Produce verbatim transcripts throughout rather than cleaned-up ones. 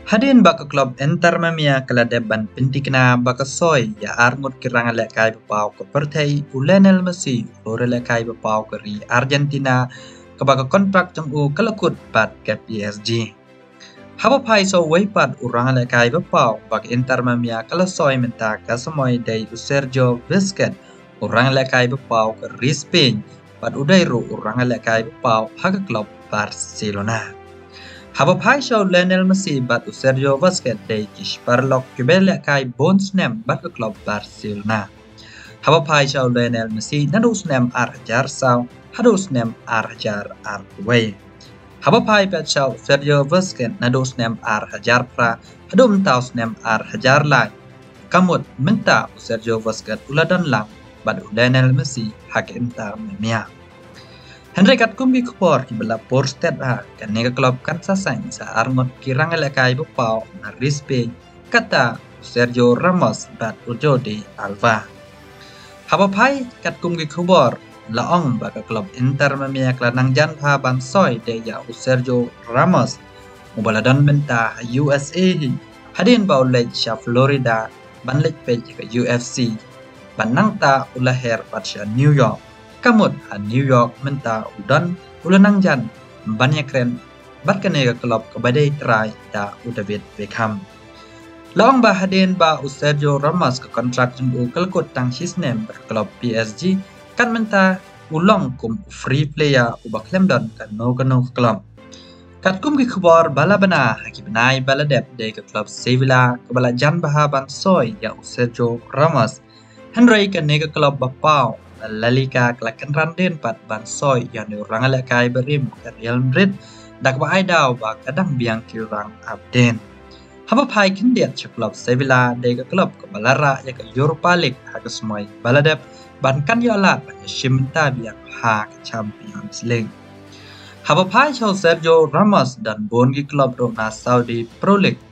Hadien ba ka klub Inter Miami ka la dep ban pyntikna ba ka soi ïa arngut ki rangïalehkai ba paw ka pyrthei, u Lionel Messi, u rangïalehkai ba paw ka ri Argentina, kaba ka kontrak jong u ka la kut bad ka P S G. Haba phai sha uwei pat u rangïalehkai ba paw ba ka Inter Miami ka la soi mynta ka samoi dei u Sergio Busquets, u rangïalehkai ba paw ka ri Spain, bad u dei ruh u rangïalehkai ba paw ha ka klub Barcelona. Haba phai sha u Lionel Messi bad u Sergio Busquets dei ki shipara lok kiba ïalehkai bun snem bad ka klub Barcelona. Haba phai sha u Lionel Messi naduh snem ar hajar saw haduh snem ar hajar arwei. Haba phai pat sha u Sergio Busquets naduh snem ar hajar phra haduh mynta u snem ar hajar lai. Ka mut mynta u Sergio Busquets u la don lang bad u Lionel Messi ha ka Inter Miami. Hynrei katkum ki khubor kiba la por stet ha kane ka klub kan sa seng sa arngut ki rangïalehkai ba paw na ri Spain, kata u Sergio Ramos bad u Jordi Alba. Haba phai katkum ki khubor la ong ba ka klub Inter Miami ka la nang jan bha ban soi dei ïa u Sergio Ramos, uba la don mynta ha U S A hi, hadien ba u leit sha Florida ban leit peit ïa ka U F C, bad nangta u la her pat sha New York. Ka mut ha New York mynta u don u la nang jan ban ïakren bad kane ka klub kaba dei trai da u David Beckham. La ong ba hadien ba u Sergio Ramos ka kontrak jong u ka la kut tang shi snem bad ka klub P S G, kat mynta u long kum u free player uba khlem don kano kano ka klub. Katkum ki khubor ba la bna ha ki bnai ba la dep dei ka klub Sevilla kaba la jan bha ban soi ïa u Sergio Ramos. Hynrei kane ka klub ba paw na La Liga ka la kynran dien pat ban soi ïa une u rangïalehkai barim ka Real Madrid, da kaba ai daw ba ka dang biang ki rang ap dien. Haba phai khyndiat sha klub Sevilla dei ka klub kaba la rah ïa ka Europa League ha ka samoi ba la dep, ban kan ïoh lad ban ïashim bynta biang ha ka Champions League. Haba phai sha u Sergio Ramos don bun ki klub ruh na Saudi Pro League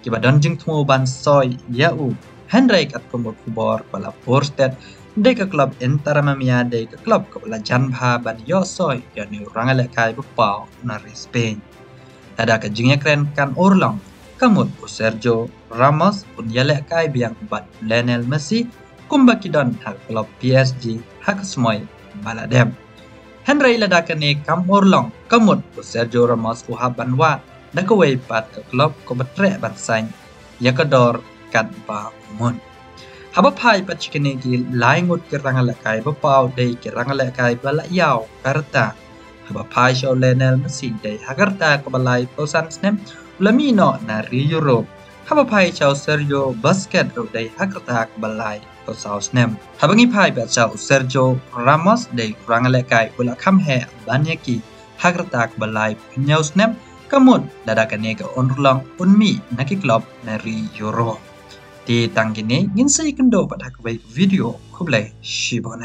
kiba don jingthmu ban soi ïa u. Hynrei katkum ka khubor ba la por stet, dei ka klub Inter Miami dei ka klub kaba la jan bha ban ïoh soi ïa une u rangïalehkai ba paw na ri Spain. Lada ka jingïakren kan urlong, ka mut u Sergio Ramos un ïalehkai biang bad Lionel Messi kumba ki don ha ka klub P S G ha ka samoi ba la dep. Hynrei lada kane kam urlong, ka mut u Sergio Ramos u hap ban wad da kawei pat ka klub kaba treh ban saiñ ïa ka dor katba u mut. Haba phai pat sha kine ki lai ngut ki rangïalehkai ba paw dei ki rangïalehkai ba la ïaw ka rta. Haba phai sha u Lionel Messi dei ha ka rta kaba laiphew san snem, u la mih noh na ri Europe. Haba phai sha u Sergio Busquets ruh dei ha ka rta kaba laiphew saw snem. Haba ngi phai pat sha u Sergio Ramos dei u rangïalehkai uba la kham heh ban ïa ki ha ka rta kaba laiphew hynñiew snem, ka mut lada kane ka urlong un mih na ki klub na ri Europe. Te tang kine, ngin sa ïakynduh pat ha kawei ka video. Khublei shibun.